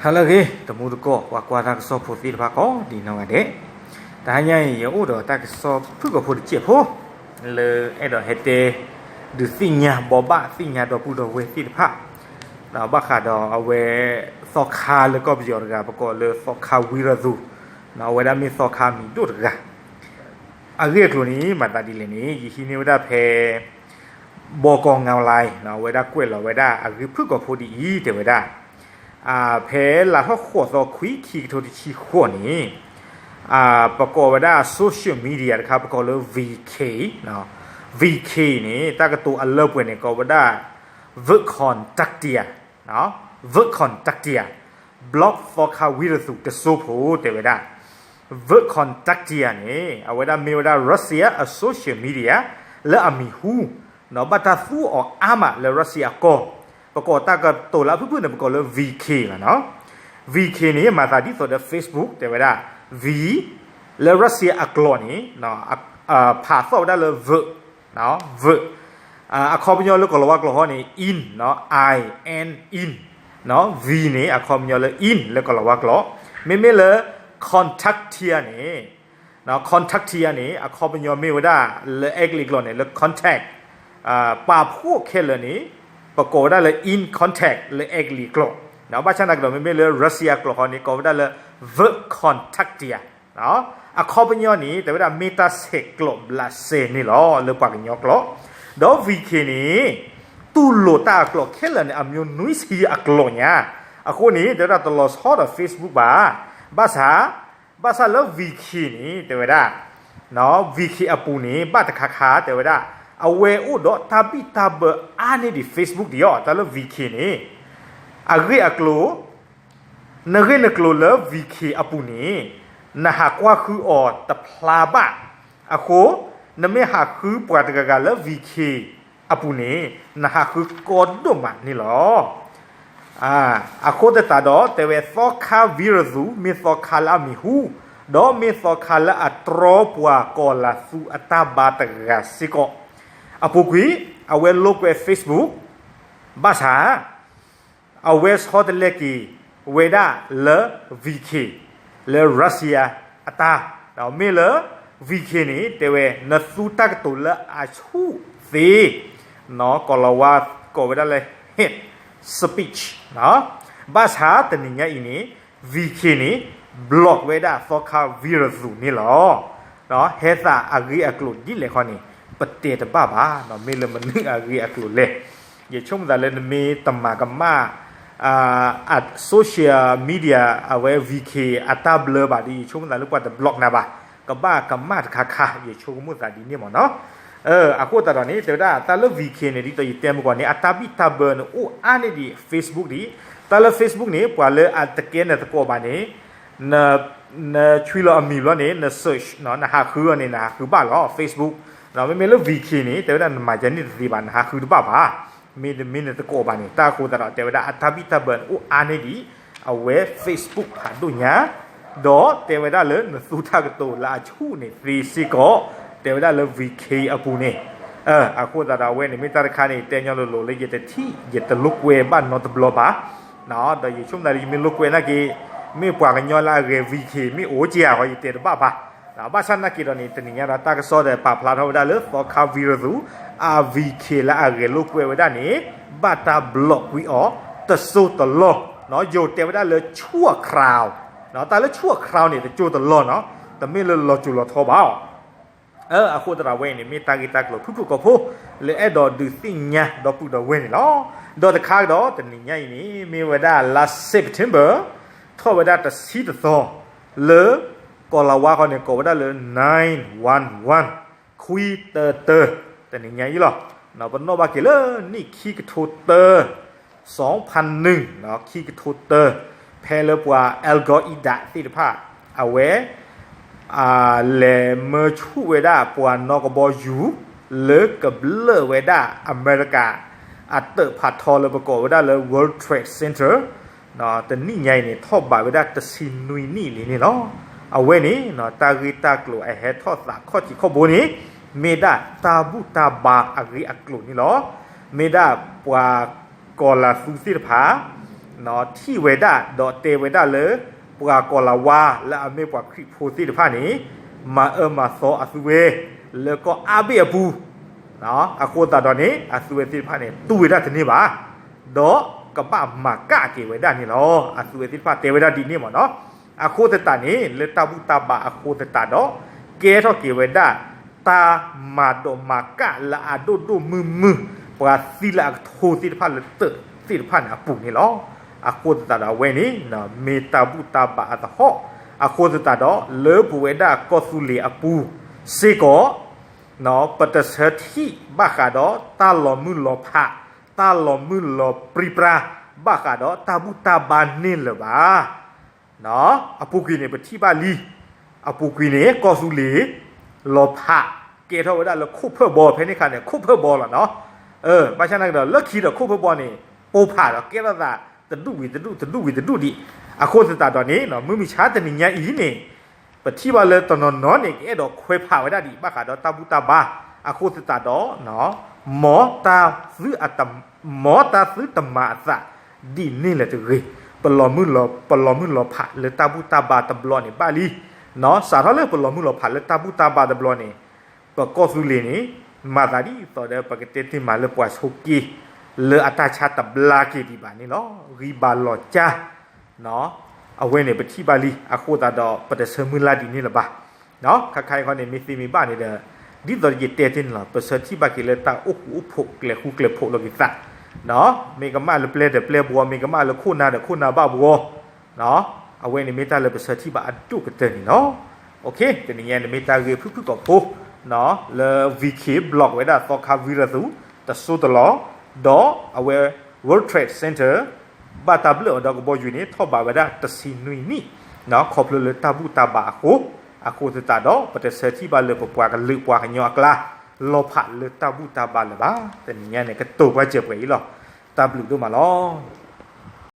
ဟါလၢအဂ့ၤ တံၤသကိး ပှၤကွၢ်တၢ်ကစီၣ်ဖိသ့ၣ်တဖၣ်ကိးဒံးနီၢ်ဂၤဒဲး, တဟါညါအံၤ ယအိၣ်ဒီးတၢ်ကစီၣ်ဖုၣ်ကိာ်ဖိတစဲးဖိ လၢအဲၣ်ဒိးဟဲတဲ ဒုးသ့ၣ်ညါဘိးဘၣ်သ့ၣ်ညါဒီပုၢ်ဒီဝဲၢ်သ့ၣ်တဖၣ် ဘၣ်ဃးဒီးအဝဲ သီခါလၢကီၢ်ပယီၤတဂၤ ပကိးလၢသီခါဝံရသူၣ်, အဝဲဒၣ်မ့ၢ်သီခါမံၤဒိၣ်တဂၤ အဂ့ၢ်အကျိၤန့ၣ် မၤသးဒ်လဲၣ်န့ၣ် ယဟံးန့ၢ်ဝဲဒၣ်ဖဲ ဘီကီၢ်ငါလါ အဝဲဒၣ်ကွဲးလီၤဝဲဒၣ်အဂ့ၢ်ဖုၣ်ကိာ်ဖိဒ်အံၤ တဲဝဲဒၣ်, ဖဲလါထီၣ်ဃိးသီခွံ ခံကထိတဆံဃိးန့ၣ် ပကိးဝဲဒၣ် social media တခါ ပကိးလၢ V K, V K န့ၣ် တၢ်ကတိၤအလၢပှဲၤန့ၣ် ကိးဝဲဒၣ် Vkontakte, Vkontakte, block သီခါဝံရသူၣ်တစိၢ်ဖိ တဲဝဲဒၣ် Vkontakte န့ၣ် အဝဲဒၣ်မ့ၢ်ဝဲဒၣ် Russia အ social media လၢအမံၤဟူ ဒီးဘၣ်တၢ်သူအီၤအါမးလၢ Russia အကီၢ်, ပကိးတၢ်ကတိၤလၢအဖုၣ်ဖုၣ်န့ၣ် ပကိးလၢ V K လီၤ. V K န့ၣ် မၤသးဒ်သိးဒီး Facebook တဲဝဲဒᣣ V လၢ Russia အကျိာ်န့ၣ် ဖးသီၣ်ဝဲဒၣ်လၢ V, V, အခီပညီလၢကီၢ်လၤဝါကျိာ်ဃီန့ၣ် in, I N, in, V န့ၣ် အခီပညီလၢ in လၢကီၢ်လၤဝါကျိာ်, မ့မ့ၢ်လၢ Contactia န့ၣ် Contactia န့ၣ် အခီပညီမ့ၢ်ဝဲဒၣ်လၢအဲကလံးကျိာ်န့ၣ် လၢ contact, ပာ်ဖှိၣ်ခဲလၢာ်န့ၣ် ပကိးဝဲဒၣ်လၢ in contact လၢအဲကလံးကျိာ်, ဘၣ်ဆၣ်သနာ်က့ဒီး မ့မ့ၢ်လၢ Russia ကျိာ်ဃီန့ၣ် ကိးဝဲဒၣ်လၢ Vkontakte, အခီပညီန့ၣ် တဲဝဲဒၣ်မ့ၢ်တၢ်ဆဲးကျိးဘျးစဲန့ၣ်လီၤ လၢပှၤကညီကျိာ်, ဒီး V K န့ၣ် တူၢ်လိာ်တၢ်အကျိာ်ခဲလၢာ်န့ၣ် အမျိုးနွံဆံအကျိာ်ညါ, အဃိန့ၣ် တဲဝဲဒၣ်တလီၤဆီဒီး Facebook ဘၣ်, ဘၣ်ဆၣ် ဘၣ်ဆၣ်လၢ V K န့ၣ် တဲဝဲဒၣ် V K အပူၤန့ၣ် ဘၣ်တခါခါ တဲဝဲဒၣ် အဝဲအိၣ်ဒီးတၢ်ဘံၣ်တၢ်ဘၢအါန့ၢ်ဒံး Facebook ဒံးအီၤ, တၢ်လၢ V K န့ၣ် အဂ့ၢ်အကျိၤ နဂ့ၢ်နကျိၤလၢ V K အပူၤန့ၣ် နဟးကွၢ်ဃုအီၤတဖျါဘၣ်, အဃိ နမ့ၢ်ဟးဃုပှၤတဂၤဂၤလၢ V K အပူၤန့ၣ် နဟးဃုကီဒိၣ်မးန့ၣ်လီၤ. အဃိသတးဒီး တဲဝဲသီခါဝံရသူၣ် မ့ၢ်သီခါလၢအမံၤဟူ, ဒီးမ့ၢ်သီခါလၢအတြီပှၤကီၤလၤသူအတၢ်ဘါတဂၤစ့ၢ်ကီး, အပူၤကွံာ် အဝဲလိာ်ကွဲ Facebook, ဘၣ်ဆၣ် အဝဲဆီတလဲက့ၤဝဲဒၣ်လၢ V K လၢ Russia အတၢ်, ဒီးမ့ၢ်လၢ V K န့ၣ် တဲဝဲ နသူတၢ်ကတိၤလၢအဆူၣ်သ့, ကီၤလၤဝါကိးဝဲဒၣ်လၢ hate speech, ဘၣ်ဆၣ်တနံၤညါအံၤန့ၣ် V K န့ၣ် block ဝဲဒၣ်သီခါဝံရသူၣ်န့ၣ်လီၤ. ဟဲသးအဂ့ၢ်အကျိၤဒ်လဲၣ်ခီန့ၣ် ပတဲတဘၣ်ဘၣ်, မ့ၢ်လၢမနုၤအဂ့ၢ်အကျိၤလဲၣ်. ယဆိကမိၣ်သးလၢနမ့ၢ်တမၤကမၣ် social media အဝဲ V K အတၢ်ဘျၢဘၣ်ဒီး ယဆိကမိၣ်သးလၢပှၤတ block နၤဘၣ်, ကဘၣ်ကမၣ်တခါခါ ယဆိကမိၣ်သးဒ်န့ၣ်မ့ၢ်နီၤ. အဃိသတးဒီးန့ၣ် တဲဝဲဒၣ်တၢ်လၢ V K န့ၣ် ဒ်သိးယတဲမုၢ်ကီၢ်န့ၣ် အတၢ်ဘံၣ်တၢ်ဘၢန့ၣ် အိၣ်အါန့ၢ်ဒံး Facebook ဒံး, တၢ်လၢ Facebook န့ၣ် ပှၤလၢအတကဲနသကိးဘၣ်န့ၣ် နဆွံလီၤအမံၤဘျီန့ၣ် န search နဟးဃုအီၤန့ၣ် နဟးဃုဘၣ်လီၤ Facebook, မ့မ့ၢ်လၢ V K န့ၣ် တဲဝဲဒၣ်နမၤယၤန့ၣ်တသ့ဘၣ် နဟးဃုတဘၣ်ဘၣ်, မ့တမ့ၢ်နသကိးဘၣ်န့ၣ်. တၢ်အဃိသတးဒီး တဲဝဲဒၣ်အတၢ်ဘံၣ်တၢ်ဘၢန့ၣ် အိၣ်အါန့ၢ်ဒံး အဝဲ Facebook ဖးဒိၣ်ညါ, ဒီးတဲဝဲဒၣ်လၢနသူတၢ်ကတိၤလၢအဆူၣ်န့ၣ်သ့စ့ၢ်ကီး, တဲဝဲဒၣ်လၢ V K အပူၤန့ၣ်. အဃိသတးဒီး အဝဲန့ၣ် မ့ၢ်တၢ်တခါန့ၣ် တဲညီလိၤလိၤလၢယတထံၣ် ယတလိာ်ကွဲဘၣ်နီတဘျီဘၣ် ဒီးယဆိကမိၣ်သးလၢယမ့ၢ်လိာ်ကွဲနာ်က့ မ့ၢ်ပှၤကညီလၢအဂဲၤ V K မ့ၢ်အိၣ်က့ၤဧါဃီ ယတဲတဘၣ်ဘၣ်. ဘၣ်ဆၣ်နာ်က့ဒီးန့ၣ် တနံၤညါဒီးတၢ်ကစီၣ်ဒီးပာ်ဖျါထီၣ်ဝဲဒၣ်လၢ သီခါဝံရသူၣ် အ V K လၢအဂဲၤလိာ်ကွဲဝဲဒၣ်န့ၣ် ဘၣ်တၢ် block ကွံာ်အီၤ တစိၢ်တလီၢ်, ယိၤတဲဝဲဒၣ်လၢ ชั่วคราว, တၢ်လၢ ชั่วคราว န့ၣ် တစိၢ်တလီၢ်နီၤ, တမ့ၢ်လၢလီၤစိၤလီၤထီဘၣ်အီၤ အဃိသတးဒီး အဝဲအံၤန့ၣ် မ့ၢ်တၢ်ဂ့ၢ်တၢ်ကျိၤဖုၣ်ဖုၣ်ကိာ်ဖိ လၢအဲၣ်ဒိးဒုးသ့ၣ်ညါဒီပုၢ်ဒီဝဲၢ်န့ၣ်လီၤ. ဒီးတခါကဒီး တနံၤညါအံၤန့ၣ် မ့ၢ်ဝဲဒၣ်လါ September ထီၣ်ဝဲဒၣ်တဆံတသီ လၢ ကီၤလၤဝါဃီန့ၣ် ကိးဝဲဒၣ်လၢ nine one one ခွံတၢတၢ တနံၤညါအံၤလီၤ. ပနီၣ်ဘၣ်က့ၤလၢနံၣ်ခံကထိတၢ စီၤဖါနုာ် ခံကထိတၢ ဖဲလၢပှၤ Al Qaeda သ့ၣ်တဖၣ် အဝဲ လဲၤမၢဆူၣ်ဝဲဒၣ်ပှၤနီၣ်ကဘီယူၤ လၢကဘျၢၣ်ဝဲဒၣ်အမဲရကၤ အတၢးဖးထီလၢပကိးဝဲဒၣ်လၢ World Trade Center တနံၣ်ညါအံၤန့ၣ် ထီၣ်ဘးဝဲဒၣ်တဆံနွံနံၣ်လံန့ၣ်လီၤ. အဝဲန့ၣ် တၢ်ဂ့ၢ်တၢ်ကျိၤအဟဲထီၣ်သးခီၣ်ထံးခီၣ်ဘိန့ၣ် မ့ၢ်ဒၣ်တၢ်ဘူၣ်တၢ်ဘါအဂ့ၢ်အကျိၤန့ၣ်လီၤ. မ့ၢ်ဒၣ်ပှၤကီၤလၤသူသ့ၣ်တဖၣ် ထံၣ်ဝဲဒၣ်ဒီးတဲဝဲဒၣ်လၢ ပှၤကီၤလၤဝါလၢအမ့ၢ်ပှၤခရံာ်ဖိသ့ၣ်တဖၣ်န့ၣ် မၤအၢမၤသီအသုဝဲ လၢကီၢ်အါဘ့ၣ်အပူၤ, အဃိသတးဒီးန့ၣ် အသုဝဲသ့ၣ်တဖၣ်န့ၣ် တူၢ်ဝဲဒၣ်တန့ၢ်ဘၣ်, ဒီးကဘၣ်မၤကၣ်က့ၤဝဲဒၣ်န့ၣ်လီၤ. အသုဝဲသ့ၣ်တဖၣ်တဲဝဲဒၣ်ဒ်န့ၣ်မ့ၢ်နီၤ. အဃိသတးန့ၣ် လၢတၢ်ဘူၣ်တၢ်ဘါအဃိသတးဒီး ကဲထီၣ်က့ၤဝဲဒၣ် တၢ်မၤဒိးမၤကၣ်လၢအဒိၣ်ဒိၣ်မုၢ်မုၢ် ပှၤသံလၢအကထိသ့ၣ်တဖၣ်လၢတၢးသ့ၣ်တဖၣ်န့ၣ်အပူၤန့ၣ်လီၤ. အဃိသတးဒီးအဝဲန့ၣ် မ့ၢ်တၢ်ဘူၣ်တၢ်ဘါအသဟီၣ်, အဃိသတးဒီး လၢပဝဲဒၣ်ကီၢ်သူလ့ၤအပူၤစ့ၢ်ကီး ပတဆၢထံၣ်ဘၣ်ဃးဒီးတၢ်လီၤမုၢ်လီၤဖး, တၢ်လီၤမုၢ်လီၤပြံပြါ ဘၣ်ဃးဒီးတၢ်ဘူၣ်တၢ်ဘါန့ၣ်လၢၤဘၣ်. အပူၤကွံာ်န့ၣ် ပထံၣ်ဘၣ်လံ. အပူၤကွံာ်န့ၣ် ကီၢ်သူလ့ၤ လီၤဖး ကဲထီၣ်ဝဲဒၣ်လၢခိၣ်ဖၢၣ်ဘီ ဖဲန့ၣ်အခါန့ၣ် ခိၣ်ဖၢၣ်ဘီလီၤနီၤ. ဘၣ်ဆၣ်နာ်က့ဒီး လၢခံဒီးခိၣ်ဖၢၣ်ဘီန့ၣ် ပိၢ်ဖးဒီးကဲထီၣ်သး တဒူၣ်ဝံၤတဒူၣ် တဒူၣ်ဝံၤတဒူၣ်ဒံး. အဃိသတးဒီးန့ၣ် မုၢ်မဆါတနံၤညါအံၤန့ၣ် ပထံၣ်ဘၣ်လၢတနီၤနီၤန့ၣ် ကအဲၣ်ဒိးခွဲးဖးဝဲဒၣ်ဒံး ဘၣ်ဃးဒီးတၢ်ဘူၣ်တၢ်ဘါ. အဃိသတးဒီး မ်တၢ်သု မ်တၢ်သုတမၤအသးဒ်န့ၣ်လၢၤတဂ့ၤ. ပလီၤမုၢ်လီၤ ပလီၤမုၢ်လီၤဖးလၢတၢ်ဘူၣ်တၢ်ဘါတဘျီန့ၣ်ဘၣ်လံ. စးထီၣ်လၢပလီၤမုၢ်လီၤဖးလၢတၢ်ဘူၣ်တၢ်ဘါတဘျီန့ၣ် ပကီၢ်သူလ့ၤန့ၣ် မၤသးဒ်သိးဒီး ပကတဲတ့ၢ်မးလၢပှၤဆိးက့ လၢအတၢ်ဆါတဘျါက့ၤဒံးဘၣ်န့ၣ်လီၤ. ဂံၢ်ဘါလီၤကၢ် အဝဲန့ၣ်ပထံၣ်ဘၣ်လံ. အဃိသတးဒီး ပတဆၢမုၢ်လၢ်ဒ်န့ၣ်လၢၤဘၣ်. ခါခါအံၤခီန့ၣ် မ့ၢ်သ့မ့ၢ်ဘၣ်န့ၣ်ဒီး ဒ်သိးယတဲတ့ၢ်န့ၣ်လီၤ. ပဆၢထံၣ်ဘၣ်က့ၤလၢတၢ်အိၣ်ဃူအိၣ်ဖိး ကျဲၤဃူကျဲၤဖိးလိာ်က့ၤသး, မ့ၢ်ကမၣ်လၢပျဲဒီးပျဲဘှီ, မ့ၢ်ကမၣ်လၢခိၣ်နၢ်ဒီးခိၣ်နၢ်ဘၣ်ဘှီ အဝဲန့ၣ်မ့ၢ်တၢ်လၢပဆၢထံၣ်ဘၣ်အဒိၣ်ကတၢၢ်န့ၣ်လီၤ. တနံၤညါန့ၣ်မ့ၢ်တၢ်ဂ့ၢ်ဖုၣ်ဖုၣ်ကိာ်ဖိ လၢ V K block ဝဲဒၣ်သီခါ ဝံရသူၣ် တစိၢ်တလီၢ်, ဒီးအဝဲ World Trade Center ဘၣ်တၢ်ဘျၢၣ်အီၤဒီးကဘီယူၤန့ၣ် ထီၣ်ဘးဝဲဒၣ်တဆံနွံနံၣ် ခီဖျိလၢတၢ်ဘူၣ်တၢ်ဘါအဃိ, အဃိသတးဒီး ပတဆၢထံၣ်ဘၣ်လၢပပှၤကလုာ်ပှၤကညီအကျါ လီၤဖးလၢတၢ်ဘူၣ်တၢ်ဘါလၢၤဘၣ်. တနံၤညါန့ၣ် ကတိၤပှၤစၢၤပှဲၤအံၤလီၤ. တၢ်ဘျုးဒိၣ်မးလီၤ.